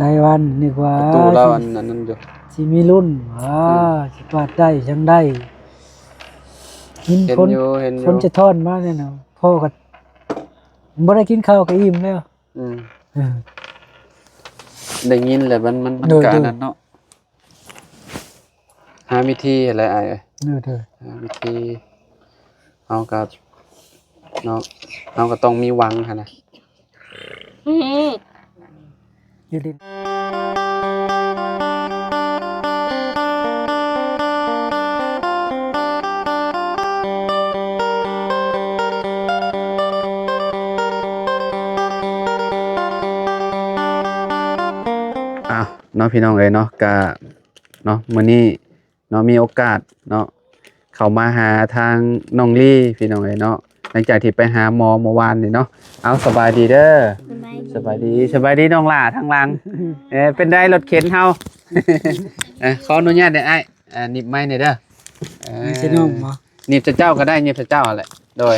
ຫຼາຍວັນ ນຶກວ່າ ປະຕູລາວອັນ ອັນນັ້ນຢູ່ ຊິມີລຸ້ນວ່າ ອືມ ຊິກວາດໄດ້ ຍັງໄດ້ ຍິນ ເຫັນ ຝົນ ຢູ່ ເຫັນຢູ່ ຝົນສະທ້ອນມາແນ່ນະ ພໍ່ກໍບໍ່ໄດ້ກິນເຂົ້າກໍອີ່ມແລ້ວ. ອືມ ເອີ ໄດ້ຍິນແລ້ວ ມັນ ມັນ ໂດຍ ກະ ໂດຍ ອັນນັ້ນເນາະ ຫາວິທີຫັ້ນແຫຼະອ້າຍເອີຍ ໂດຍ ໂດຍ ຫາວິທີ ເຮົາກໍເນາະ ເຮົາກໍຕ້ອງມີຫວັງຫັ້ນນະ ອືມ ຢູ່ດິນ. ອ້າວ ເນາະ ພີ່ນ້ອງເອີຍເນາະ ກະເນາະ ມື້ນີ້ເນາະ ມີໂອກາດເນາະ ເຂົ້າມາຫາທາງນ້ອງລີ ພີ່ນ້ອງເອີຍເນາະ ຫຼັງຈາກທີ່ໄປຫາໝໍເມື່ອວານນີ້ເນາະ. ເອົາ ສະບາຍດີເດີ ສະບາຍດີ ສະບາຍດີ ສະບາຍດີນ້ອງຫຼ້າທາງຫຼັງ ເອີ ເປັນໃດລົດເຂັນເຮົາ? ເອີ ຂໍອະນຸຍາດເດີອ້າຍ ໜີບໄມແດ່ເດີ ເອີ ໜີບໃສ່ນ້ອງບໍ? ໜີບໃສ່ເຈົ້າກໍໄດ້ ໜີບໃສ່ເຈົ້າຫັ້ນແຫຼະ ໂດຍ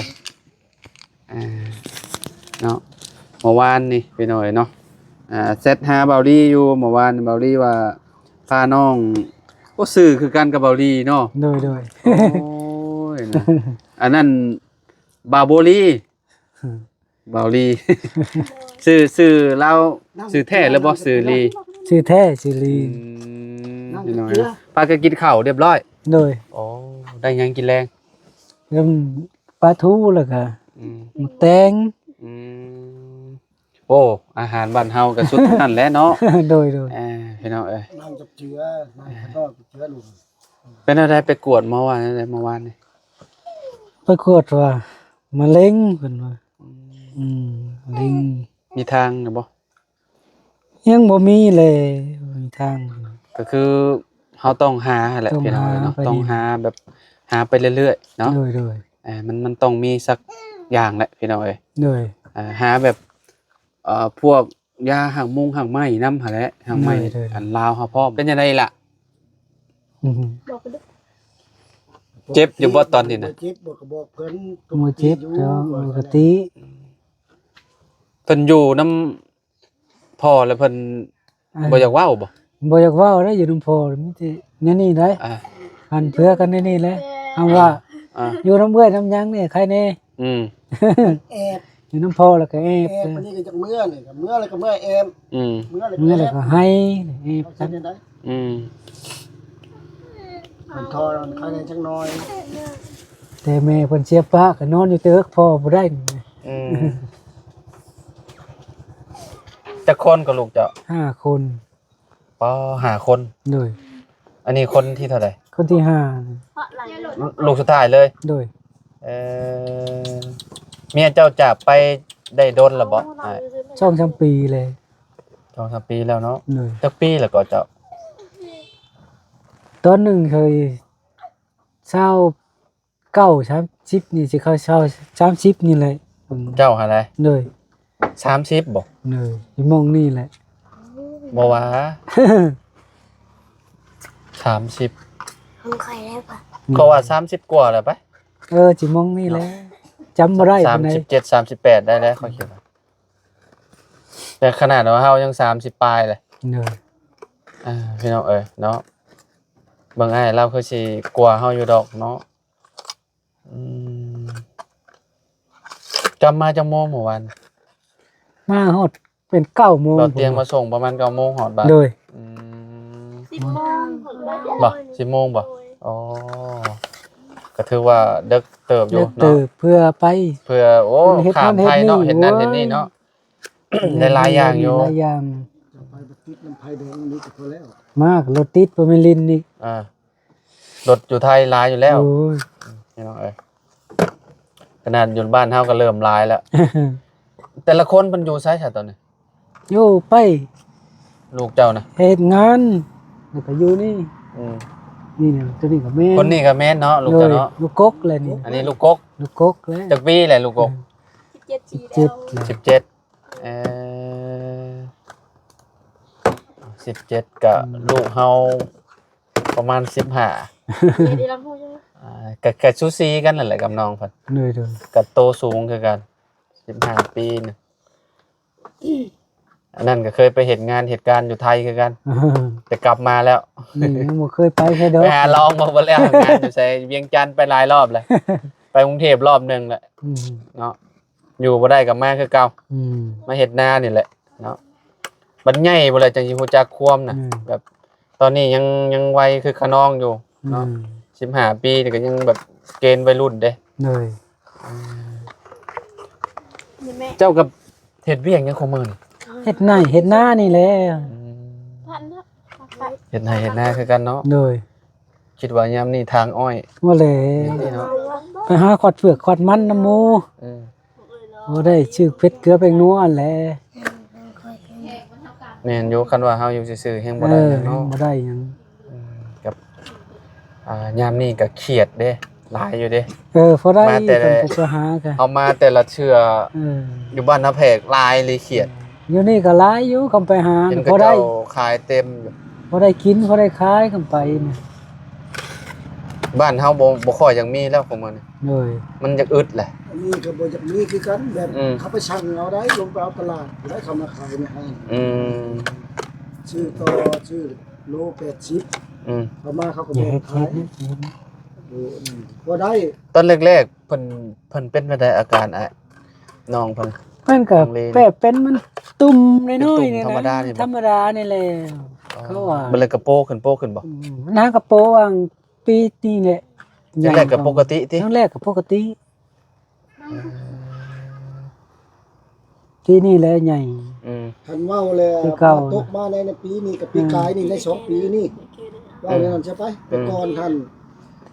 ອ່າ ເນາະ ເມື່ອວານນີ້ພີ່ນ້ອງເອີຍເນາະ ອ່າ ແຊັດຫາເບົາລີຢູ່ ເມື່ອວານເບົາລີວ່າພານ້ອງ ໂອ້ ຊື່ຄືກັນກັບເບົາລີເນາະ ໂດຍ ໂດຍ ໂອ້ຍ ນະ ອັນນັ້ນ ບາໂບລີ ເບົາລີ ຊື່ ຊື່ລາວ ຊື່ແທ້ຫຼືບໍ່ ຊື່ລີ? ຊື່ແທ້ ຊື່ລີ ອືມ ພີ່ນ້ອງເອີຍ ພາກັນກິນເຂົ້າຮຽບຮ້ອຍ ໂດຍ ໂອ້ ໄດ້ຫຍັງກິນແລງ? ເລື່ອງ ປາທູ ແລ້ວກະ ອືມ ໝາກແຕງ ອືມ ໂອ້ ອາຫານບ້ານເຮົາກໍສຸດນັ້ນແຫຼະເນາະ ໂດຍ ໂດຍ ເອີ ພີ່ນ້ອງເອີຍ ນາງຈັບເຈືອ ນາງຂະດອກເຈືອລຸງ ເປັນແນວໃດ ໄປກວດໝໍວ່າແນວໃດເມື່ອວານນີ້? ໄປກວດວ່າມະເຮັງ ເພິ່ນວ່າ ອືມ ອືມ ມະເຮັງ ມີທາງຢູ່ບໍ່? ຍັງບໍ່ມີເລີຍ ບໍ່ມີທາງ ກໍຄືເຮົາຕ້ອງຫາຫັ້ນແຫຼະ ຕ້ອງ ພີ່ນ້ອງເອີຍເນາະ ຫາໄປ ຕ້ອງຫາແບບຫາໄປເລື້ອຍໆເນາະ ໂດຍ ໂດຍ ເອີ ມັນ ມັນຕ້ອງມີສັກຢ່າງແຫຼະ ພີ່ນ້ອງເອີຍ ໂດຍ ເອີ ຫາແບບ ເອີ ພວກຢາຮາກມຸງຮາກໄມ້ນຳຫັ້ນແຫຼະ ຮາກໄມ້ ໂດຍ ໂດຍ ອັນລາວເຮົາພ້ອມ ເປັນຈັ່ງໃດລະ? ອືຮຶ ເຈັບຢູ່ບໍ່ຕອນນີ້ນະ? ບໍ່ເຈັບ ບໍ່ ກໍບອກເພິ່ນ ບໍ່ເຈັບ ປົກກະຕິຢູ່ ເຈົ້າ ປົກກະຕິ ເພິ່ນຢູ່ນຳ ພໍແລ້ວເພິ່ນ ອ່າ ບໍ່ຢາກເວົ້າບໍ່? ບໍ່ຢາກເວົ້າເດ້ ຢູ່ນຳພໍ່ມີແຕ່ແນວນີ້ໄດ໋ ອ່າ ຫັນເຜືອກັນແນວນີ້ແຫຼະ ເຮົາວ່າ ອ່າ ຢູ່ນຳເອື້ອຍນຳຫຍັງນີ້ໃຄແດ່ ອືມ ແອບ ຢູ່ນຳພໍ່ແລ້ວກໍແອບ ແອບ ອັນນີ້ກໍຈັກເມືອນີ້ ກໍເມືອແລ້ວກໍເມືອແອບ ອືມ ເມືອແລ້ວກໍ ເມືອແລ້ວກໍໄຫ້ ແອບກັນ ອືມ ມັນທໍນອນໄຄແດ່ຈັກໜ້ອຍ ແຕ່ແມ່ເພິ່ນເສຍປະກໍນອນຢູ່ເຕີກ ພໍ່ບໍ່ໄດ້ ອືມ ຈັກຄົນກໍລູກເຈົ້າ? ຫ້າຄົນ ປໍ ຫ້າຄົນ ໂດຍ ອັນນີ້ຄົນທີເທົ່າໃດ? ຄົນທີຫ້າ ລູກສຸດທ້າຍເລີຍ ໂດຍ ເອີ ເມຍເຈົ້າຈາກໄປໄດ້ດົນແລ້ວບໍ່? ສອງສາມປີແລ້ວ ສອງສາມປີແລ້ວເນາະ ໂດຍ ຈັກປີແລ້ວກໍເຈົ້າ? ຕອນໜຶ່ງເຄີຍ ຊາວ ເກົ້າ ສາມສິບນີ້ ຊິເຂົ້າຊາວ ສາມສິບນີ້ແຫຼະ ເຈົ້າຫັ້ນນະ ໂດຍ ສາມສິບບໍ່? ໂດຍ ຢູ່ໝ່ອງນີ້ແຫຼະ ບໍ່ວ່າ ສາມສິບ ຂອງຂ້ອຍແລ້ວປະ ເຂົາວ່າສາມສິບກວ່າແລ້ວໄປ ເອີ ຊິໝ່ອງນີ້ແຫຼະ ເນາະ ຈຳບໍ່ໄດ້ ສາມສິບເຈັດ ປານໃດ ສາມສິບແປດໄດ້ແລ້ວ ຂ້ອຍຄິດວ່າ ແຕ່ຂະໜາດວ່າເຮົາຍັງສາມສິບປາຍເລີຍ ໂດຍ ອ່າ ພີ່ນ້ອງເອີຍເນາະ ເບິ່ງອ້າຍລາວຄືຊິກວ່າເຮົາຢູ່ດອກເນາະ ອືມ ກັບມາຈັກໂມງເມື່ອວານ? ມາຮອດເປັນເກົ້າໂມງ ລອດຕຽງມາສົ່ງປະມານເກົ້າໂມງຮອດບ້ານ ໂດຍ ອືມ ສິບໂມງ ບໍ່ ສິບໂມງບໍ່? ໂດຍ ອໍ ກໍຖືວ່າເດິກເຕີບຢູ່ເນາະ ເດີກເຕີບ ເພື່ອໄປ ເພື່ອ ໂອ້ ເຮັດ ຂ້າມໄທເນາະ ເຮັດນັ້ນເຮັດນີ້ ເຮັດນັ້ນເຮັດນີ້ເນາະ ອືມ ໄດ້ຫຼາຍຢ່າງຢູ່ ຫຼາຍຢ່າງ ຈະໄປບໍ່ຕິດນຳໄຟແດງນີ້ກໍພໍແລ້ວ ມາກໍລົດຕິດບໍ່ແມ່ນຫຼິ້ນອີກ ອ່າ ລົດຢູ່ໄທຫຼາຍຢູ່ແລ້ວ ໂອ້ຍ ພີ່ນ້ອງເອີຍ ຂະໜາດຢູ່ບ້ານເຮົາກໍເລີ່ມຫຼາຍແລ້ວ ແຕ່ລະຄົນເພິ່ນຢູ່ໃສຊະຕອນນີ້? ຢູ່ໄປ ລູກເຈົ້ານະ ເຮັດງານ ແລ້ວກໍຢູ່ນີ້ ອືມ ນີ້ນະ ຕົວນີ້ກໍແມ່ນ ຄົນນີ້ກໍແມ່ນເນາະ ລູກເຈົ້າເນາະ ໂດຍ ລູກກົກແຫຼະນີ້ ອັນນີ້ລູກກົກ ລູກກົກແຫຼະ ຈັກປີແຫຼະລູກກົກ? ສິບເຈັດປີແລ້ວ ສິບເຈັດແລ້ວ ສິບເຈັດ ເອີ ສິບເຈັດ ກະ ອືມ ລູກເຮົາປະມານສິບຫ້າ ອ່າ ກະ ກະສູສີກັນນັ້ນແຫຼະກັບນ້ອງເພິ່ນ ໂດຍໆ ກະໂຕສູງຄືກັນ ສິບຫ້າປີນະ ອັນນັ້ນກໍເຄີຍໄປເຮັດງານເຮັດການຢູ່ໄທຄືກັນ ແຕ່ກັບມາແລ້ວ ນີ້ຍັງບໍ່ເຄີຍໄປໃສດອກ ໄປຫາລອງມາເບິດແລ້ວ ງານຢູ່ໃສ ວຽງຈັນໄປຫຼາຍລອບແລ້ວ ໄປກຸງເທບລອບໜຶ່ງແລ້ວ ອືມ ເນາະ ຢູ່ບໍ່ໄດ້ກໍມາຄືເກົ່າ ອືມ ມາເຮັດນານີ້ແຫຼະເນາະ ບັດໃຫຍ່ພຸ້ນແຫຼະຈັ່ງຊິຮູ້ຈັກຄວາມນະ ອືມ ແບບຕອນນີ້ຍັງ ຍັງໄວຄືຂະນອງຢູ່ເນາະ ອືມ ສິບຫ້າປີນີ້ກໍຍັງແບບເກນໄວລຸ້ນເດ້ ໂດຍ ເຈົ້າກໍເຮັດວຽກຫຍັງຂອງມື້ນີ້? ເຮັດໄຮ່ເຮັດນານີ້ແຫຼະ ອືມ ເຮັດໄຮ່ເຮັດນາຄືກັນເນາະ ໂດຍ ຄິດວ່າຍາມນີ້ຖາງອ້ອຍ ບໍ່ແຫຼະ ນີ້ເນາະ ໄປຫາຂອດເຜືອກຂອດມັນນຳໝູ່ ອືມ ບໍ່ໄດ້ຊື້ເຜັດເກືອແປ້ງນົວຫັ້ນແຫຼະ ແມ່ນຢູ່ ຄັນວ່າເຮົາຢູ່ຊື່ໆແຮງບໍ່ໄດ້ຫຍັງເນາະ ເອີ ບໍ່ໄດ້ຫຍັງ ອືມ ກັບ ອ່າ ຍາມນີ້ກໍຂຽດເດ້ ຫຼາຍຢູ່ເດ້ ເອີ ພໍໄດ້ ມາແຕ່ ກັນໄປຫາກໍ ເຮົາມາແຕ່ລະເທື່ອ ເອີ ຢູ່ບ້ານນາແພກຫຼາຍອີ່ຫຼີຂຽດ ຢູ່ນີ້ກໍຫຼາຍຢູ່ ຄຳໄປຫາ ເຫັນເຂົາເຈົ້າຂາຍເຕັມຢູ່ ພໍໄດ້ກິນ ພໍໄດ້ຂາຍ ຄຳໄປນະ ບ້ານເຮົາບໍ່ ບໍ່ຄ່ອຍຢາກມີແລ້ວຂອງມັນ ໂດຍ ມັນຢາກອຶດແຫຼະ ອັນນີ້ກໍບໍ່ຢາກມີຄືກັນ ແບບ ອືມ ເຂົາໄປສັ່ງເອົາໄດ້ ລົງໄປເອົາຕະຫຼາດໄດ້ ເຂົາມາຂາຍໃນຫ້າງ ອືມ ຊື້ຕໍ່ ຊື້ໂລແປດສິບ ອືມ ເອົາມາເຂົາກໍແບ່ງຂາຍ ເອີ ພໍໄດ້ ຕອນແລກໆ ເພິ່ນ ເພິ່ນເປັນຈັ່ງໃດອາການອ້າຍ ນ້ອງເພິ່ນ? ເພິ່ນກໍແປເປັນມັນຕຸ່ມນ້ອຍໆ ເປັນຕຸ່ມທຳມະດານີ້ ທຳມະດານີ້ແຫຼະ ເຂົາວ່າ ມັນເລີຍກະໂປຂຶ້ນ ໂປຂຶ້ນບໍ່? ອືມ ມັນຫາກະໂປຫວ່າງປີນີ້ແຫຼະ ແລກໆກໍປົກກະຕິຕິ ແລກໆກໍປົກກະຕິ ເອີ ປີນີ້ແຫຼະໃຫຍ່ ອືມ ຄັນເວົ້າແລ້ວ ຄືເກົ່າ ຕົກມາໃນ ໃນປີນີ້ກັບປີກາຍນີ້ ໃນສອງປີນີ້ ເວົ້າແນວນັ້ນຊະໄປ ອືມ ແຕ່ກ່ອນຫັ້ນ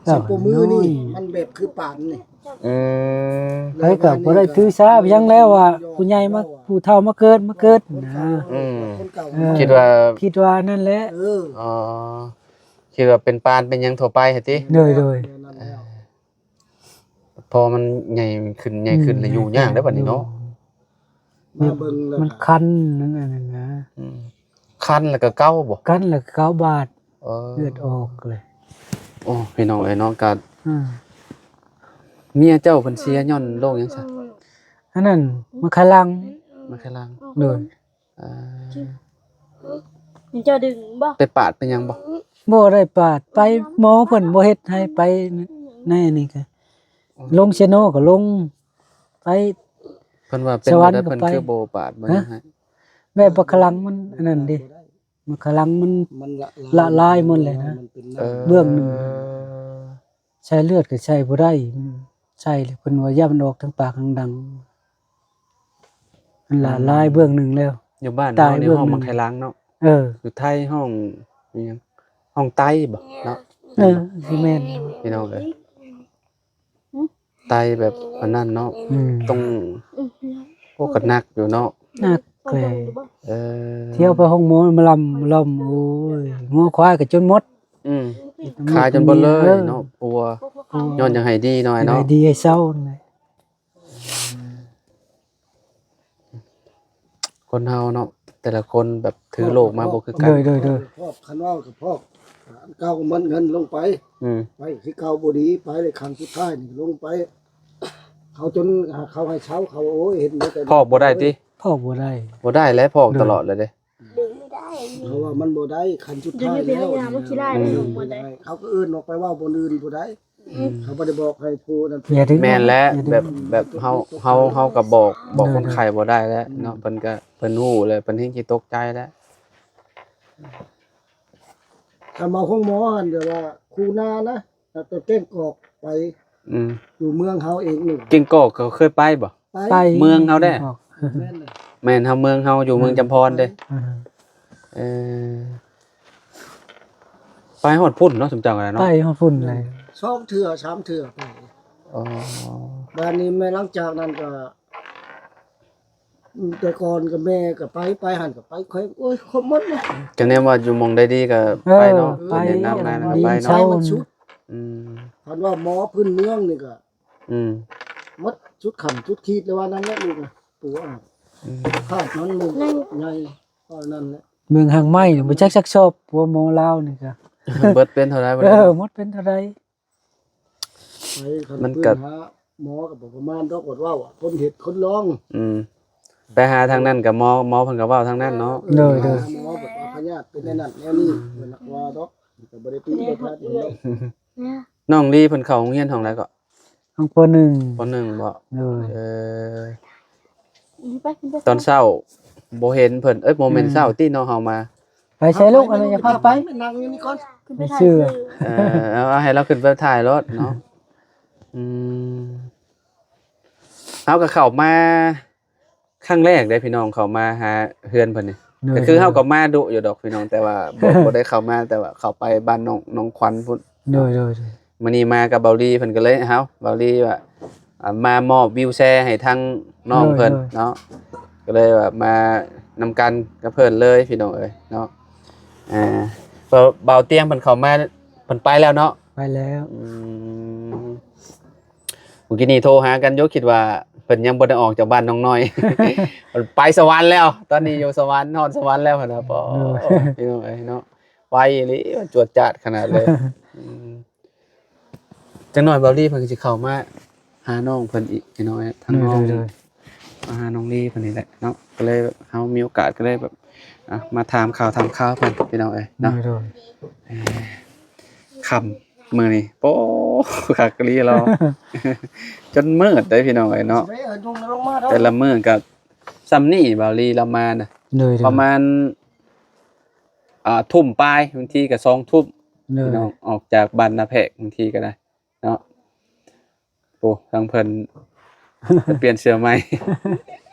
ເອີ ສຳໂປມືນີ້ ມັນແບບຄືປານນີ້ ອືມ ໃຜກໍບໍ່ໄດ້ຖືສາຫຍັງແລ້ວວ່າ ຜູ້ໃຫຍ່ມາ ຜູ້ເຖົ້າມາເກີດ ມາເກີດນະ ອືມ ເອີ ຄິດວ່າ ຄິດວ່ານັ້ນແຫຼະ ເອີ ອໍ ຄິດວ່າເປັນປານເປັນຫຍັງທົ່ວໄປຫັ້ນຕິ ໂດຍໆ ເອີ ພໍມັນໃຫຍ່ຂຶ້ນ ໃຫຍ່ຂຶ້ນ ອືມ ແລ້ວຢູ່ຍາກເດ້ບັດນີ້ເນາະ ມາເບິ່ງແລ້ວ ມັນຄັນນັ້ນ ອັນນັ້ນນະ ອືມ ຄັນແລ້ວກໍເກົາບໍ່? ຄັນແລ້ວກໍເກົາບາດ ເອີ ເລືອດອອກເລີຍ ໂອ້ ພີ່ນ້ອງເອີຍເນາະ ກໍ ອືມ ເມຍເຈົ້າເພິ່ນເສຍຍ້ອນໂລກຫຍັງຊະ? ອັນນັ້ນ ມະໄຄລັງ ມະໄຄລັງ ໂດຍ ອ່າ ເຈົ້າດຶງບໍ່? ໄປປາດໄປຫຍັງບໍ່? ບໍ່ໄດ້ປາດ ໄປໝໍເພິ່ນບໍ່ເຮັດໃຫ້ໄປໃນອັນນີ້ກະ ອືມ ລົງເຊໂນກໍລົງ ໄປ ເພິ່ນວ່າເປັນແນວໃດ ເພິ່ນຄືບໍ່ປາດບໍ່ຫຍັງໃຫ້? ແບບວ່າຂະລັງມັນອັນນັ້ນເດ້ ມັນຂະລັງມັນ ມັນລະລາຍໝົດເລີຍນະ ເອີ ເບື້ອງໜຶ່ງ ໃສ່ເລືອດກໍໃສ່ບໍ່ໄດ້ ໃສ່ແລ້ວເພິ່ນວ່າຢ້ານມັນອອກທາງປາກທາງດັງ ມັນລະລາຍເບື້ອງໜຶ່ງແລ້ວ ຢູ່ບ້ານເຮົານີ້ຮ້ອງມັກໄຄລັງເນາະ ເອີ ຢູ່ໄທຮ້ອງອີ່ຫຍັງ ຮ້ອງໄຕບໍ່ເນາະ ເອີ ຊິແມ່ນ ພີ່ນ້ອງເອີຍ ໄຕແບບອັນນັ້ນເນາະ ອືມ ຕ້ອງ ໂອ້ ກໍໜັກຢູ່ເນາະ ໜັກແຫຼະ ເອີ ທ່ຽວໄປໂຮງໝໍມາລຳມາລຳ ໂອ້ຍ ງົວຄວາຍກໍຈົນໝົດ ອືມ ຂາຍຈົນເບິດເລີຍເນາະ ເອີ ປົວ ປົວ ຍ້ອນຢາກໃຫ້ດີໜ້ອຍເນາະ ຢາກໃຫ້ດີໃຫ້ເຊົານັ້ນແຫຼະ ຄົນເຮົາເນາະ ແຕ່ລະຄົນແບບຖືໂລກມາບໍ່ຄືກັນ ໂດຍໆໆ ພອກ ຄັນເວົ້າກໍພອກ ອັນເກົ່າກໍໝົດເງິນລົງໄປ ອືມ ໄປຄືເກົ່າບໍ່ດີ ໄປແລ້ວຄັ້ງສຸດທ້າຍນີ້ລົງໄປ ເຂົາຈົນ ເຂົາໃຫ້ເຊົ່າ ເຂົາ ໂອ້ຍ ເຫັນແຕ່ ພອກບໍ່ໄດ້ຕິ ພອກບໍ່ໄດ້ ບໍ່ໄດ້ແຫຼະ ພອກຕະຫຼອດເລີຍເດ້ ດຶງບໍ່ໄດ້ ເພາະວ່າມັນບໍ່ໄດ້ ຂັ້ນສຸດທ້າຍແລ້ວ ດຶງໄປຫາມັນຂີ້ລ້າຍ ອືມ ລົງບໍ່ໄດ້ ເຂົາກໍເອີ້ນອອກໄປເວົ້າບ່ອນອື່ນບໍ່ໄດ້ ອືມ ເຂົາບໍ່ໄດ້ບອກໃຫ້ຜູ້ນັ້ນ ຢ່າດຶງ ແມ່ນແຫຼະ ຢ່າດຶງ ແບບ ແບບເຮົາ ເຮົາ ເຮົາກໍບອກ ບອກ ໂດຍ ຄົນໄຂ້ບໍ່ໄດ້ແຫຼະເນາະ ອືມ ເພິ່ນກໍ ເພິ່ນຮູ້ແລ້ວ ເພິ່ນແຮ່ງຊິຕົກໃຈແຫຼະ ຄັນມາໂຮງໝໍຫັ້ນ ແບບວ່າຄູນານະ ແລ້ວແຕ່ແກ້ງກອກໄປ ອືມ ຢູ່ເມືອງເຮົາເອງນີ້ ແກ້ງກອກກໍເຄີຍໄປບໍ່? ໄປ ໄປ ເມືອງເຮົາເດ້ ແມ່ນເນາະ ແມ່ນເຮົາ ເມືອງເຮົາຢູ່ເມືອງຈຳພອນເດ້ ອືມ ເອີ ໄປຮອດພຸ້ນເນາະ ຊຸມເຈົ້າກໍໄດ້ເນາະ ໄປຮອດພຸ້ນເລີຍ ສອງເທື່ອສາມເທື່ອໄປ ອໍ ບາດນີ້ແມ່ນຫຼັງຈາກນັ້ນກໍ ອືມ ແຕ່ກ່ອນກໍແມ່ກໍໄປ ໄປຫັ້ນກໍໄປແຂວງ ໂອ້ຍ ຄົບໝົດເນາະ ຈັ່ງແນວວ່າຢູ່ໝ່ອງໃດດີກໍ ເອີ ໄປເນາະ ໄປ ແນະນຳງານກໍໄປເນາະ ໄປມັນຊຸດ ອືມ ຄັນວ່າໝໍພື້ນເມືອງນີ້ກໍ ອືມ ໝົດຊຸດຂັ້ນຊຸດຂີດແລ້ວວ່ານັ້ນແຫຼະ ລູກນະ ຕົວ ອືມ ຂາດມັນລູກໃຫຍ່ ເທົ່ານັ້ນແຫຼະ ເມືອງຫາງໄມ້ນີ້ບໍ່ຈັກຈັກຊອບ ຜົວໝໍລາວນີ້ກະ ເບິດເປັນເທົ່າໃດ ເອີ ເບິດເປັນເທົ່າໃດ ມັນກະ ໝໍກໍບໍ່ປະມານດອກ ອດເວົ້າ ຄົນເຮັດຄົນລອງ ອືມ ໄປຫາທາງນັ້ນກໍໝໍ ໝໍເພິ່ນກໍເວົ້າທາງນັ້ນເນາະ. ໂດຍ ໂດຍ ໝໍເພິ່ນວ່າພະຍາດເປັນແນວນັ້ນແນວນີ້ ເພິ່ນວ່າດອກ ກໍບໍ່ໄດ້ຕິບໍ່ໄດ້ຕິເນາະ. ນ້ອງລີເພິ່ນເຂົ້າໂຮງຮຽນຫ້ອງໃດເກາະ? ຫ້ອງ ປໍໜຶ່ງ ປໍໜຶ່ງບໍ? ໂດຍ ເອີ ຕອນເຊົ້າບໍ່ເຫັນເພິ່ນ ເອີຍ ບໍ່ແມ່ນເຊົ້າຕິເນາະ ເຮົາມາ. ໄປໃສລູກ? ອັນນີ້ຢ່າພາໄປ ນັ່ງຢູ່ນີ້ກ່ອນ ໄປຊື້ ເອີ ເອົາ ໃຫ້ລາວຂຶ້ນໄປຖ່າຍໂລດເນາະ. ອືມ ເຮົາກໍເຂົ້າມາ ຄັ້ງແລກເດ້ພີ່ນ້ອງ ເຂົ້າມາຫາເຮືອນເພິ່ນນີ້. ໂດຍ ກໍຄືເຮົາກໍມາດຸຢູ່ດອກພີ່ນ້ອງ ແຕ່ວ່າບໍ່ ບໍ່ໄດ້ເຂົ້າມາ ແຕ່ວ່າເຂົ້າໄປບ້ານນ້ອງ ນ້ອງຂວັນພຸ້ນ. ໂດຍ ໂດຍ ໂດຍ ມື້ນີ້ມາກັບເບົາລີ ເພິ່ນກໍເລີຍ ເຮົາ ເບົາລີວ່າ ອ່າ ມາມອບວິວແຊໃຫ້ທາງນ້ອງເພິ່ນ ໂດຍ ໂດຍ ເນາະ ກໍເລີຍວ່າມານຳກັນກັບເພິ່ນເລີຍພີ່ນ້ອງເອີຍເນາະ. ອ່າ ເບົາຕຽງເພິ່ນເຂົ້າມາ ເພິ່ນໄປແລ້ວເນາະ? ໄປແລ້ວ. ອືມ ມື້ກີ້ນີ້ໂທຫາກັນຢູ່ ຄິດວ່າເພິ່ນຍັງບໍ່ໄດ້ອອກຈາກບ້ານນ້ອງນ້ອຍ ເພິ່ນໄປສະຫວັນແລ້ວ ຕອນນີ້ຢູ່ສະຫວັນ ຮອດສະຫວັນແລ້ວຫັ້ນນະ. ໂອ້ ໂດຍ ພີ່ນ້ອງເອີຍເນາະ ໄວອີ່ຫຼີ ຈວດຈາດຂະໜາດເລີຍ. ອືມ ຈັກໜ້ອຍເບົາລີເພິ່ນກໍຊິເຂົ້າມາຫານ້ອງເພິ່ນອີກພີ່ນ້ອງເອີຍ ທາງນ້ອງ ໂດຍ ໂດຍ ມາຫານ້ອງລີເພິ່ນນີ້ແຫຼະເນາະ ກໍເລີຍເຮົາມີໂອກາດກໍເລີຍແບບ ອ່ະ ມາຖາມຂ່າວຖາມຄາວເພິ່ນພີ່ນ້ອງເອີຍເນາະ. ໂດຍ ໂດຍ ເອີ ຄ່ຳມື້ນີ້ ໂອ້ ຄັກອີ່ຫຼີລາວ ຈົນມືດເດ້ພີ່ນ້ອງເອີຍເນາະ. ແຕ່ລະມື້ກໍສ່ຳນີ້ ເບົາລີລາວມານະ ໂດຍ ໂດຍ ປະມານ ອ່າ ທຸ່ມປາຍ ບາງທີກໍສອງທຸ່ມ ໂດຍ ພີ່ນ້ອງ ອອກຈາກບ້ານນາແພກ ບາງທີກໍໄດ້ເນາະ. ໂອ້ ທາງເພິ່ນໄປປ່ຽນເສື້ອໃໝ່.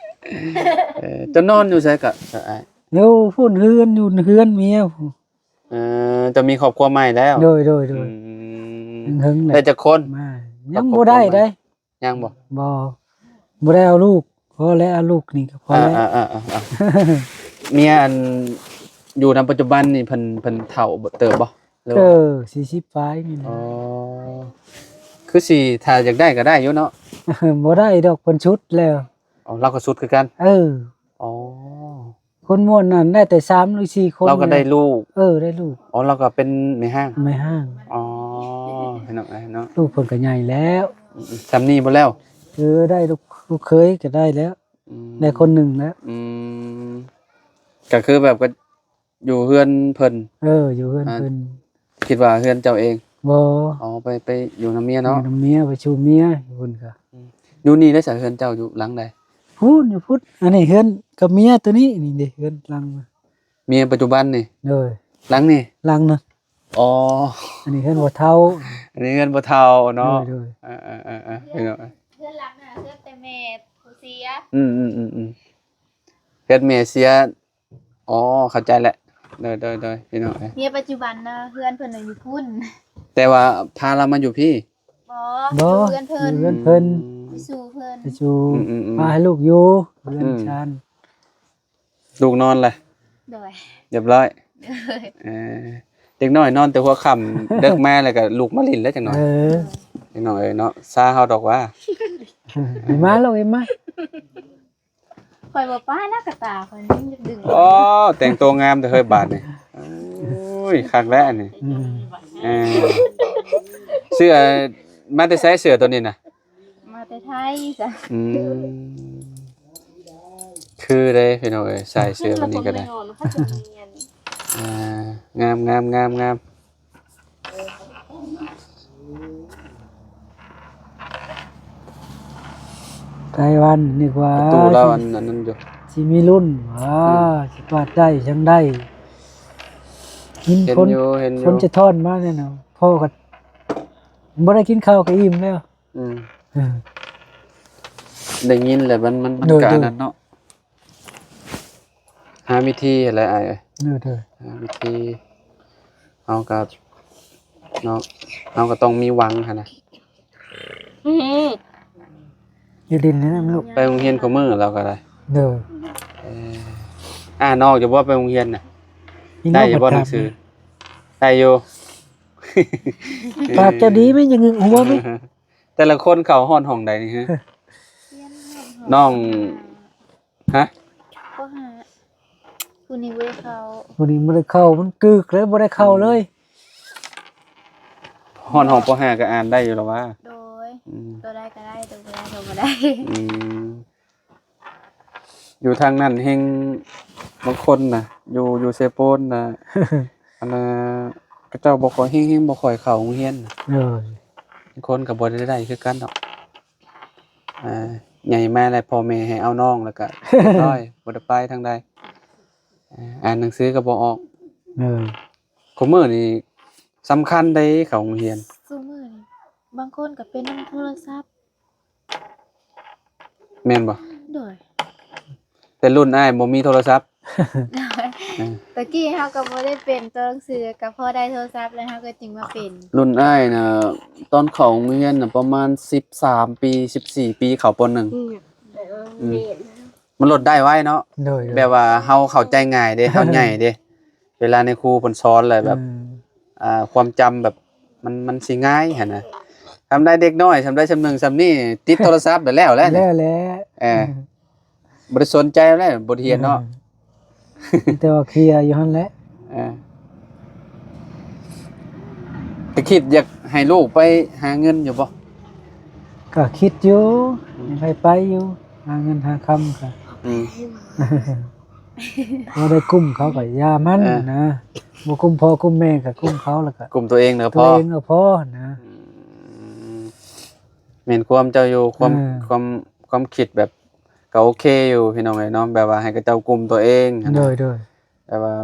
ເອີ ເຈົ້ານອນຢູ່ໃສກະອ້າຍ? ຢູ່ພຸ້ນ ເຮືອນ ຢູ່ເຮືອນເມຍ. ເອີ ເຈົ້າມີຄອບຄົວໃໝ່ແລ້ວ? ໂດຍ ໂດຍ ໂດຍ ອືມ ເຖິງແລ້ວ ໄດ້ຈັກຄົນ? ມາ ຍັງບໍ່ໄດ້ເດ້. ຍັງບໍ່? ບໍ່ ບໍ່ໄດ້ເອົາລູກ ພໍແລ້ວ ເອົາລູກນີ້ກໍພໍແລ້ວ. ອ່າໆໆໆ ເມຍອັນຢູ່ນຳປັດຈຸບັນນີ້ ເພິ່ນ ເພິ່ນເຖົ້າເຕີບບໍ່? ເອີ ສີ່ສິບປາຍນີ້ນະ. ອໍ ຄືຊິ ຖ້າຢາກໄດ້ກໍໄດ້ຢູ່ເນາະ? ບໍ່ໄດ້ດອກ ເພິ່ນສຸດແລ້ວ. ອໍ ລາວກໍສຸດຄືກັນ? ເອີ ອໍ ຄົນມ່ວນນັ້ນໄດ້ແຕ່ສາມຫຼືສີ່ຄົນ. ລາວກໍໄດ້ລູກ. ເອີ ໄດ້ລູກ. ອໍ ລາວກໍເປັນແມ່ຮ້າງ. ແມ່ຮ້າງ. ອໍ ພີ່ນ້ອງເອີຍເນາະ ລູກເພິ່ນກໍໃຫຍ່ແລ້ວ. ອືມ ສ່ຳນີ້ບໍ່ແລ້ວ? ເອີ ໄດ້ລູກ ລູກເຂີຍກໍໄດ້ແລ້ວ. ອືມ ໄດ້ຄົນໜຶ່ງແລ້ວ. ອືມ ກໍຄືແບບກໍຢູ່ເຮືອນເພິ່ນ. ເອີ ຢູ່ເຮືອນເພິ່ນ. ຄິດວ່າເຮືອນເຈົ້າເອງ? ບໍ່. ອໍ ໄປ ໄປຢູ່ນຳເມຍເນາະ? ຢູ່ນຳເມຍ ໄປສູ່ເມຍພຸ້ນກະ. ອືມ ຢູ່ນີ້ໄດ້ສະ ເຮືອນເຈົ້າຢູ່ຫຼັງໃດ? ພຸ້ນ ຢູ່ພຸ້ນ. ອັນນີ້ເຮືອນກັບເມຍໂຕນີ້ ນີ້ເດ້ ເຮືອນຫຼັງ ເມຍປັດຈຸບັນນີ້. ໂດຍ ຫຼັງນີ້ ຫຼັງນະ. ອໍ ອັນນີ້ເຮືອນພໍ່ເຖົ້າ. ອັນນີ້ເຮືອນພໍ່ເຖົ້າເນາະ. ໂດຍ ໂດຍ ເອີໆໆ ເຮືອນຫຼັງນະ ເຮືອນແຕ່ແມ່ຜູ້ເສຍ. ອືມໆໆ ເຮືອນແມ່ເສຍ. ອໍ ເຂົ້າໃຈແລ້ວ. ໂດຍໆໆ ພີ່ນ້ອງເອີຍ ເມຍປັດຈຸບັນນະ ເຮືອນເພິ່ນນະຢູ່ພຸ້ນ ແຕ່ວ່າພາລາວມາຢູ່ພີ້. ບໍ່ ບໍ່ ຢູ່ເຮືອນເພິ່ນ ຢູ່ເຮືອນເພິ່ນ. ອືມ ໄປສູ່ເພິ່ນ ໄປສູ່ ອືມໆໆ ພາໃຫ້ລູກຢູ່ເຮືອນ ອືມ ຊານ. ລູກນອນລະ? ໂດຍ ຮຽບຮ້ອຍ. ໂດຍ ເອີ ເດັກນ້ອຍນອນແຕ່ຫົວຄ່ຳ ເດິກມາແລ້ວກໍລຸກມາຫຼິ້ນແລ້ວຈັກໜ້ອຍ. ເອີ ເດັກນ້ອຍເອີຍເນາະ ຊາເຮົາດອກວ່າ. ເອີ ມາລູກ ມາ. ຂ້ອຍບໍ່ປານນະ ກະຕາຂ້ອຍຍັງຢາກດຶງ. ໂອ້ ແຕ່ງໂຕງາມແຕ່ເຮີຍບາດນີ້. ໂອ້ຍ ຄັກແລ້ວອັນນີ້. ອືມ ເອີ ເສື້ອມາແຕ່ໃສ ເສື້ອໂຕນີ້ນະ? ມາແຕ່ໄທຈ້ະ. ອືມ ຄືເດ້ພີ່ນ້ອງເອີຍ ໃສ່ເສື້ອແບບນີ້ກໍໄດ້. ອ່າ ງາມໆໆໆ. ໄຕ້ຫວັນນີ້ວ່າ ປະຕູລາວອັນ ອັນນັ້ນຢູ່ ຊິມີລຸ້ນວ່າ ອືມ ຊິກວາດໄດ້ຈັ່ງໃດ. ເຫັນ ເຫັນ ຝົນ ຝົນສະທ້ອນມາແນ່ນອນ ພໍ່ກໍບໍ່ໄດ້ກິນເຂົ້າກໍອີ່ມແລ້ວ. ອືມ ເອີ ໄດ້ຍິນແລ້ວມັນ ມັນ ໂດຍ ກາ ໂດຍ ນັ້ນເນາະ. ຫາວິທີແຫຼະອ້າຍເອີຍ. ໂດຍໆ ຫາວິທີ ເຮົາກໍເນາະ ເຮົາກໍຕ້ອງມີຫວັງຫັ້ນນະ. ອືມ ຢູ່ດິນນີ້ນະລູກ ໄປໂຮງຮຽນຄູ່ມື້ລາວກໍໄດ້. ໂດຍ ເອີ ອ່ານອອກຢູ່ບໍ່ ໄປໂຮງຮຽນນະ? ໄດ້ຢູ່ບໍ່ໜັງສື? ໄດ້ຢູ່. ປາກເຈົ້າດີແມ່ນ ຢ່າງຶກຫົວແມ່ນ. ແຕ່ລະຄົນເຂົ້າຮອດຫ້ອງໃດນີ້ຮະ? ຮຽນຮອດຫ້ອງ ນ້ອງ ຮະ? ປໍຫ້າ ຜູ້ນີ້ບໍ່ໄດ້ເຂົ້າ ຜູ້ນີ້ບໍ່ໄດ້ເຂົ້າ ມັນກຶກເລີຍ ບໍ່ໄດ້ເຂົ້າເລີຍ. ອືມ ຮອດຫ້ອງ ປໍຫ້າ ກໍອ່ານໄດ້ຢູ່ລະຫວາ? ໂດຍ ອືມ ໂຕໃດກໍໄດ້ ໂຕບໍ່ໄດ້ກໍບໍ່ໄດ້. ອືມ ຢູ່ທາງນັ້ນແຮ່ງ ບາງຄົນນະ ຢູ່ ຢູ່ເຊໂປນນະ ອັນນ່າ ເຂົາເຈົ້າບໍ່ຄ່ອຍ ແຮ່ງ ແຮ່ງບໍ່ຄ່ອຍເຂົ້າໂຮງຮຽນນະ. ໂດຍ ບາງຄົນກໍບໍ່ໄດ້ ໄດ້ຄືກັນດອກ. ອ່າ ໃຫຍ່ມາແລ້ວ ພໍ່ແມ່ໃຫ້ເອົານ້ອງ ແລ້ວກໍຮຽບຮ້ອຍ ບໍ່ໄດ້ໄປທາງໃດ. ອ່າ ອ່ານໜັງສືກໍບໍ່ອອກ. ໂດຍ ຄຸມື້ນີ້ສຳຄັນເດ້ເຂົ້າໂຮງຮຽນ. ຊຸມື້ນີ້ບາງຄົນກໍເປັນນຳໂທລະສັບ. ແມ່ນບໍ່? ໂດຍ ແຕ່ລຸ້ນອ້າຍບໍ່ມີໂທລະສັບ. ໂດຍ ເອີ ຕະກີ້ເຮົາກໍບໍ່ໄດ້ເປັນຕົວໜັງສື ກໍພໍໄດ້ໂທລະສັບແລ້ວເຮົາກໍຈຶ່ງມາເປັນ. ລຸ້ນອ້າຍນະ ຕອນເຂົ້າໂຮງຮຽນນະ ປະມານສິບສາມປີ ສິບສີ່ປີ ເຂົ້າ ປໍໜຶ່ງ. ອືມ ອືມ ມັນໂລດໄດ້ໄວເນາະ. ໂດຍ ໂດຍ ແບບວ່າເຮົາເຂົ້າໃຈງ່າຍເດ້ ເຮົາໃຫຍ່ເດ້ ເວລາໃນຄູເພິ່ນສອນແລ້ວແບບ ອືມ ອ່າ ຄວາມຈຳແບບ ມັນ ມັນຊິງ່າຍຫັ້ນນະ. ທຳໄດ້ເດັກນ້ອຍ ທຳໄດ້ຊຳໜຶ່ງຊຳນີ້ ຕິດໂທລະສັບແລ້ວແຫຼະ ແລ້ວແຫຼະ ເອີ ບໍ່ໄດ້ສົນໃຈແລ້ວ ບົດຮຽນເນາະ. ອືມ ມີແຕ່ວ່າເຄຍຢູ່ຫັ້ນແຫຼະ. ເອີ ກໍຄິດຢາກໃຫ້ລູກໄປຫາເງິນຢູ່ບໍ່? ກໍຄິດຢູ່ ອືມ ຢາກໃຫ້ໄປຢູ່ ຫາເງິນຫາຄຳກໍ ອືມ ບໍ່ໄດ້ກຸ້ມເຂົາກໍຢ່າມັນ ເອີ ນະ ບໍ່ກຸ້ມພໍ່ກຸ້ມແມ່ກໍກຸ້ມເຂົາ ແລ້ວກໍກຸ້ມຕົວເອງກໍພໍ ຕົວເອງກໍພໍນະ. ອືມ ແມ່ນຄວາມເຈົ້າຢູ່ ຄວາມ ເອີ ຄວາມ ຄວາມຄິດແບບ ກໍໂອເຄຢູ່ພີ່ນ້ອງເອີຍເນາະ ແບບວ່າໃຫ້ເຂົາເຈົ້າກຸ້ມຕົວເອງຫັ້ນນະ. ໂດຍ ໂດຍ ແບບວ່າ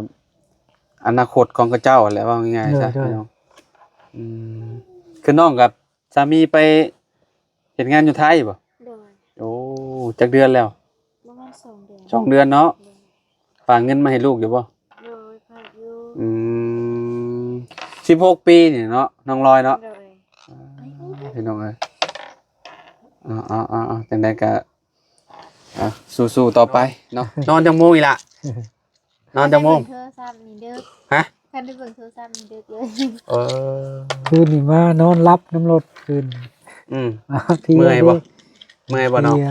ອະນາຄົດຂອງເຂົາເຈົ້າຫັ້ນແຫຼະ ເວົ້າງ່າຍໆ ໂດຍ ຊະ ໂດຍ ພີ່ນ້ອງ. ອືມ ຄືນ້ອງກັບສາມີໄປເຮັດງານຢູ່ໄທບໍ່? ໂດຍ ໂອ້ ຈັກເດືອນແລ້ວ? ປະມານສອງເດືອນ ສອງເດືອນເນາະ. ໂດຍ ຝາກເງິນມາໃຫ້ລູກຢູ່ບໍ່? ໂດຍ ຝາກຢູ່. ອືມ ສິບຫົກປີນີ້ເນາະ ນ້ອງລອຍເນາະ. ໂດຍ ອ່າ ພີ່ນ້ອງເອີຍ ເອົາໆໆໆ ຈັ່ງໃດກໍ ອ່າ ສູ້ໆຕໍ່ໄປເນາະ. ນອນຈັກໂມງອີ່ຫຼ້າ? ນອນຈັກໂມງ? ຄັນໄດ້ເບິ່ງໂທລະສັບນີ້ເດິກ. ຮະ? ຄັນໄດ້ເບິ່ງໂທລະສັບນີ້ເດິກເລີຍ. ເອີ ຄືນນີ້ມານອນຫຼັບນຳລົດຄືນ. ອືມ ເພຍເມື່ອຍບໍ່? ເພຍ ເມື່ອຍບໍ່ນ້ອງ? ເພຍ.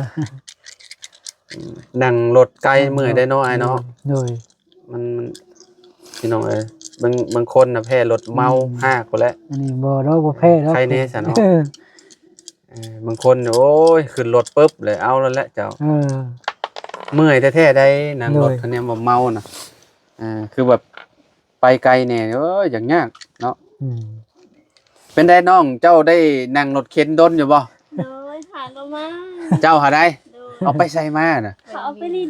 ອືມ ນັ່ງລົດໄກເມື່ອຍໄດ໋ເນາະ ອ້າຍເນາະ. ໂດຍ ມັນ ມັນ ພີ່ນ້ອງເອີຍ ບາງ ບາງຄົນນະແພ້ລົດເມົາ ອືມ ຮາກພຸ້ນແຫຼະ. ອັນນີ້ບໍ່ດອກ ບໍ່ແພ້ດອກ ໃຄແນ່ຊະເນາະ. ເອີ ບາງຄົນ ໂອ້ຍ ຂຶ້ນລົດປຶບເລີຍ ເອົາແລ້ວແຫຼະເຈົ້າ. ເອີ ເມື່ອຍແທ້ໆໃດ໋ ນັ່ງລົດ ໂດຍ ຄັນແນມວ່າເມົານະ. ເອີ ຄືແບບໄປໄກແດ່ ເອີ ຢາກຍາກເນາະ. ອືມ ເປັນໃດນ້ອງ ເຈົ້າໄດ້ນັ່ງລົດເຂັນດົນຢູ່ບໍ່? ໂດຍ ຫາກໍມາ. ເຈົ້າຫາໃດ? ໂດຍ ເອົາໄປໃສມານະ? ເຂົາເອົາໄປຫຼິ້ນ.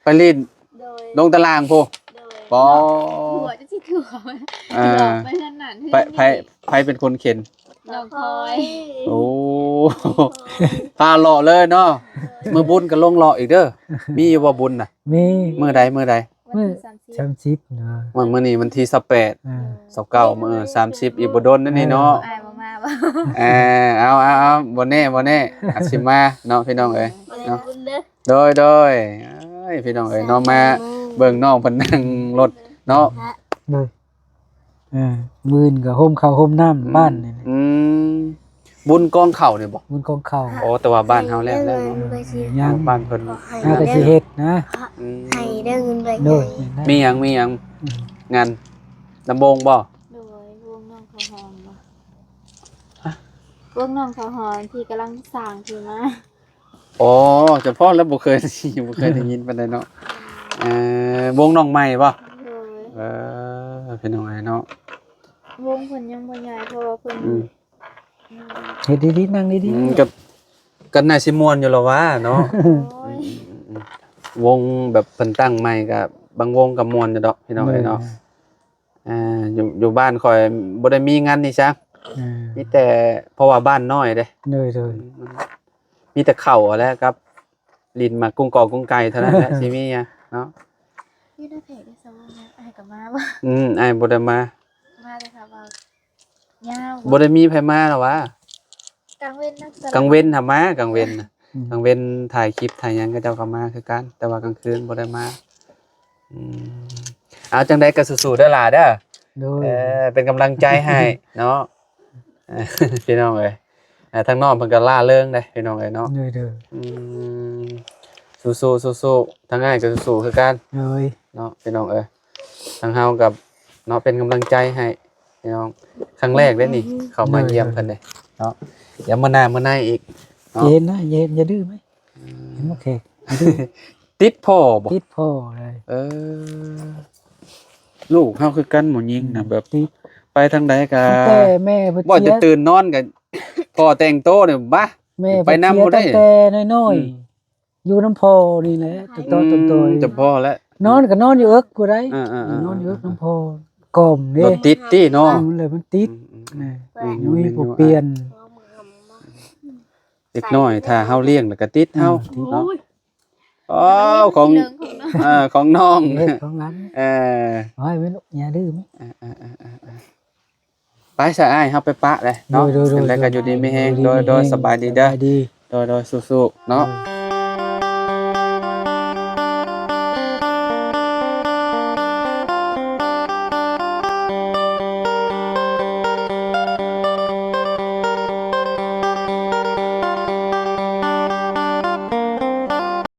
ໄປຫຼິ້ນ ໂດຍ ລົງຕະລ່າງພຸ້ນ. ໂດຍ ປໍ້ ຫົວຈະຊິທົ່ວ ອ່າ ຫຼອກໄປເຮືອນນັ້ນເຮືອນນີ້. ໃຜ ໃຜເປັນຄົນເຂັນ? ນ້ອງຄອຍ. ໂອ້ ພາເລາະເລີຍເນາະ. ໂດຍ ມື້ບຸນກໍລົງເລາະອີກເດີ. ມີຢູ່ບໍ່ບຸນນະ? ມີ. ມື້ໃດ ມື້ໃດ? ວັນທີ ມື້ ສາມສິບ ສາມສິບນະ. ມື້ ມື້ນີ້ວັນທີຊາວແປດ ອ່າ ຊາວເກົ້າ ມື້ສາມສິບ ອີກບໍ່ດົນນັ້ນນີ້ເນາະ. ເອີ ອ້າຍບໍ່ມາບໍ່? ເອີ ເອົາໆໆ ບໍ່ແນ່ ບໍ່ແນ່ ອາດຊິມາເນາະ ພີ່ນ້ອງເອີຍເນາະ. ໂດຍ ໂດຍ ເອີຍ ພີ່ນ້ອງເອີຍເນາະ ມາເບິ່ງນ້ອງເພິ່ນນັ່ງລົດເນາະ. ໂດຍ ເອີ ມື້ອື່ນກໍໂຮມເຂົ້າໂຮມນ້ຳ ອືມ ບ້ານນີ້. ອືມ ບຸນກອງເຂົ້ານີ້ບໍ່? ບຸນກອງເຂົ້າ. ໂອ້ ແຕ່ວ່າບ້ານເຮົາແລ້ວ ແລ້ວເນາະ. ຍັງ ບ້ານເພິ່ນ ເຮົາກໍຊິເຮັດນະ. ອືມ ໃຫ້ໄດ້ເງິນໄວ. ໂດຍ ມີຫຍັງ ມີຫຍັງ? ອືມ ງານລຳວົງບໍ່? ໂດຍ ວົງນ້ອງເຂົ້າຫອມບໍ່? ຮະ? ວົງນ້ອງເຂົ້າຫອມທີ່ກຳລັງສ້າງຂຶ້ນມາ. ອໍ ຈະພໍແລ້ວ ບໍ່ເຄີຍ ບໍ່ເຄີຍໄດ້ຍິນປານໃດເນາະ. ເອີ ວົງນ້ອງໃໝ່ບໍ່? ໂດຍ ເອີ ພີ່ນ້ອງເອີຍເນາະ ວົງເພິ່ນຍັງບໍ່ໃຫຍ່ ເພາະວ່າເພິ່ນ ອືມ ເຮັດດີໆ ນັ່ງດີໆ. ອືມ ກໍ ກໍໜ້າຊິມ່ວນຢູ່ລະຫວາເນາະ. ໂອ້ຍ ອືມໆໆ ວົງແບບເພິ່ນຕັ້ງໃໝ່ ກໍບາງວົງກໍມ່ວນຢູ່ດອກ ພີ່ນ້ອງເອີຍເນາະ. ໂດຍ ອ່າ ຢູ່ ຢູ່ບ້ານຂ້ອຍບໍ່ໄດ້ມີງານນີ້ຊະ. ອ່າ ມີແຕ່ ເພາະວ່າບ້ານນ້ອຍເດ້. ໂດຍໆ ອືມ ມີແຕ່ເຂົ້າຫັ້ນແຫຼະ ກັບຫຼິ້ນໝາກກຸ້ງກອງກຸ້ງໄກ່ເທົ່ານັ້ນແຫຼະ ຊິມີຫຍັງເນາະ. ຢູ່ໃນເພຈໄດ້ຊະ ອ້າຍກໍມາບໍ່? ອືມ ອ້າຍບໍ່ໄດ້ມາ. ມາແຕ່ຖ້າວ່າຍາວ ບໍ່ໄດ້ມີໃຜມາລະຫວາ. ກາງເວັນນະ ກາງເວັນຫາມາ ກາງເວັນນະ. ອືມ ກາງເວັນຖ່າຍຄລິບຖ່າຍຫຍັງ ເຂົາເຈົ້າກໍມາຄືກັນ ແຕ່ວ່າກາງຄືນບໍ່ໄດ້ມາ. ອືມ ເອົາ ຈັ່ງໃດກໍສູ້ໆເດີຫຼ້າເດີ. ໂດຍ ເອີ ເປັນກຳລັງໃຈໃຫ້ເນາະ ພີ່ນ້ອງເອີຍ. ອ່າ ທາງນ້ອງເພິ່ນກໍລ່າເລີງເດ້ ພີ່ນ້ອງເອີຍເນາະ. ໂດຍໆ ອືມ ສູ້ໆ ສູ້ໆ ທາງອ້າຍກໍສູ້ໆຄືກັນ. ໂດຍ ເນາະ ພີ່ນ້ອງເອີຍ ທາງເຮົາກັບເນາະ ເປັນກຳລັງໃຈໃຫ້ ພີ່ນ້ອງ. ຄັ້ງແລກເດ້ນີ້ ອືມ ເຂົ້າມາ ໂດຍໆ ຢ້ຽມເພິ່ນເດ້ເນາະ. ຢ່າມາໜ້າມາໃນອີກເນາະ. ເຫັນນະ ຢ່າ ຢ່າດື້ໄໝ? ອືມ ເຫັນບໍ່ແຂກ ຢ່າດື້. ຕິດພໍ່ບໍ່? ຕິດພໍ່ເລີຍ. ເອີ ລູກເຮົາຄືກັນ ຜູ້ຍິງນະ ອືມ ແບບ ຕິດ ໄປທາງໃດກະ ຕັ້ງແຕ່ແມ່ເພິ່ນ ບໍ່ ເສຍ ຈະຕື່ນນອນກະ ພໍ່ແຕ່ງໂຕນີ້ ບາ ແມ່ ໄປນຳ ເພິ່ນເສຍ ບໍ່ໄດ້ ຕັ້ງແຕ່ນ້ອຍໆ ອືມ ຢູ່ນຳພໍ່ນີ້ແຫຼະ ແຕ່ຕອນ ອືມ ຕົ້ນໂຕ ຈຳພໍ່ແຫຼະ ນອນກໍນອນຢູ່ເອິກຜູ້ໃດ ອ່າໆໆໆ ນອນຢູ່ເອິກນຳພໍ່ ກ່ອມເດ້ ລົດຕິດຕິເນາະ ອືມ ແລ້ວມັນຕິດ ອືມໆ ນະ ອືມ ມີຜູ້ປ່ຽນ ແມ່ນຢູ່ ແມ່ນຢູ່ ເດັກນ້ອຍຖ້າເຮົາລ້ຽງແລ້ວກໍຕິດເຮົາ ອືມ ຕິດ ເນາະ ໂອ້ຍ ອໍ ຂອງ ເອີ ຂອງນ້ອງ ເອີ ຂອງຫຼານ ເອີ ເອົາໃຫ້ແມ່ລູກ ຢ່າດື້ ເອີໆໆໆ ໄປຊະອ້າຍ ເຮົາໄປປະເລີຍເນາະ ໂດຍໆໆ ຈັ່ງໃດກໍຢູ່ດີມີແຮງ ໂດຍໆ ສະບາຍດີເດີ ສະບາຍດີ ໂດຍໆ ສູ້ໆ ເນາະ ໂດຍ.